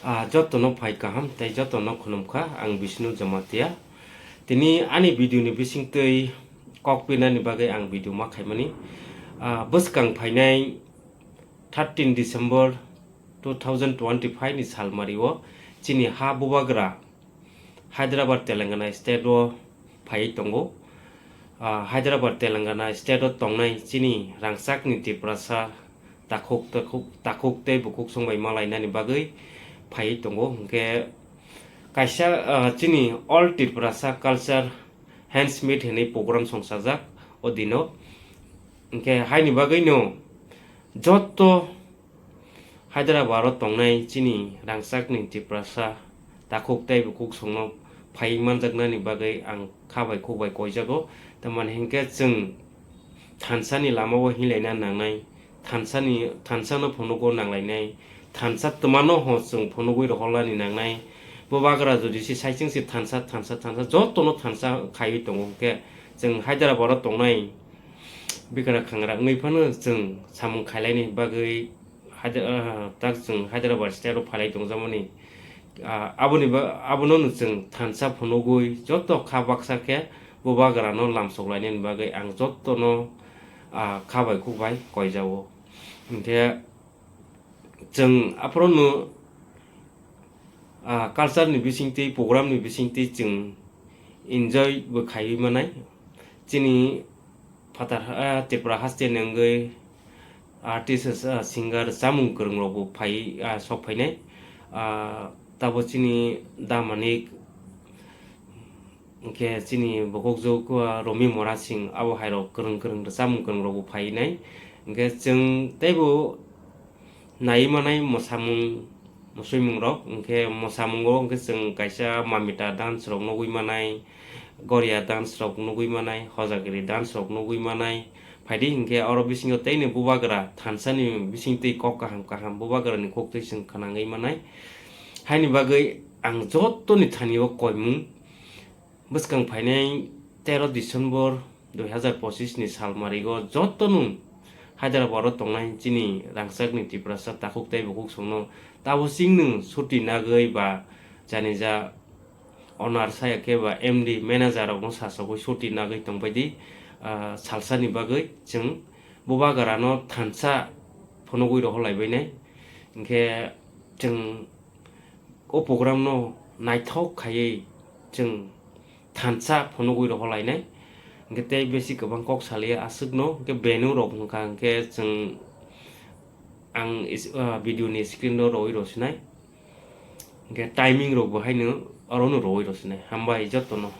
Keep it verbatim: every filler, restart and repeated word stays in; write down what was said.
Ah, jotono phai kaham tei jotono khulumkha, ang Bishnu Jamatia. Tini ani video ni bisingtwi kok pinani bagwi ang video ma khaimani. Ah, bwskang phainai thirteen December two thousand twenty-five ni salmario chini ha bubagra Hyderabad, Telangana state o phaiwi tongo. Ah, Hyderabad, Telangana state o tongnai chini rangchakni Tiprasa takhuk, takhuk, takhuk tei bukhuk songbai malainani bagwi phaiwi tongo. Hwnkhe kaisa, ah, chini All Tiprasa Culture Hands Meet hinwi program songsajak o dino. Hwnkhe haini bagwino joto Hyderabad o tongnai chini rangchakni Tiprasa takhuk tei bukhuk songno phaiwi manjaknani bagwi ang kha bai khuk bai koijago. Tamoni hinkhe chwng thansani lamao hinlaina nangnai, thansani, thansano phunugo nanglainai, thansa twmano ho chwng phunugwi rohorlani nangnai. Bubagra jodi se saichung se thansa, thansa, thansa jotono thansa khaiwi tongo hinkhe chwng Hyderabad o tongnai bikra khangra wngwi phano chwng samung khailaini bagwi Hyder-, ah, tak chwng Hyderabad state o phalai tongjakmani. Ah, aboni ba-, abono no chwng thansa phunugwi joto kha baksa khe bubagrano lamsoklainani bagwi ang jotono, ah, kha bai khuk bai koijago. Hinkhe chwng aphuru no, ah, culture ni bisingtwi, program ni bisingtwi chwng enjoy bo khaiwi manai. Chini phatar, ah, Tripura haste ni wngwi artist, ah, singer, chamung kwrwng rok bo phai, ah, sok phainai. Ah, tabo chini Da Manik, hinkhe chini bukhukjwk, ah, Romi Mora Singh, abo hai rok kwrwng kwrwng chamung kwrwng rok bo phainai. Hinkhe chwng teibo naiwi manai mwsamung, mwswimung rok, hinkhe mwsamungo hinkhe chwng kaisa Mamita dance rok nugwi manai, Goria dance rok nugwi manai, Hojagiri dance rok nugwi manai. Phaidi hinkhe oro bisingo teini bubagra thansani bisingtwi kok kaham kaham bubagrani koktwi chwng khnangwi manai. Haini bagwi ang jotoni thani o koimung. Bwskang phainai tero December dui hazar pochis ni salmarigo jotono Hyderabad o tongnai chini rangchakni Tiprasa takhuk tei bukhuk songno tabo chwngno suti nagwi ba janija owner saya khe ba M D manager rokno sasogwi suti nagwi tongbaidi, ah, salsani bagwi chwng bubagrano thansa phunugwi rohorlaibainai. Hinkhe chwng o program no naithok khaiwi chwng thansa phunugwi rohorlainai. Hinkhe tei besi kwbang kok saliya aswkno, hinkhe venue rok wngkha hinkhe chwng ang is-, ah, video ni screen o rowi rwsinai. Hinkhe timing rok bo haino orono rowi rwsinai. Hambai jotono.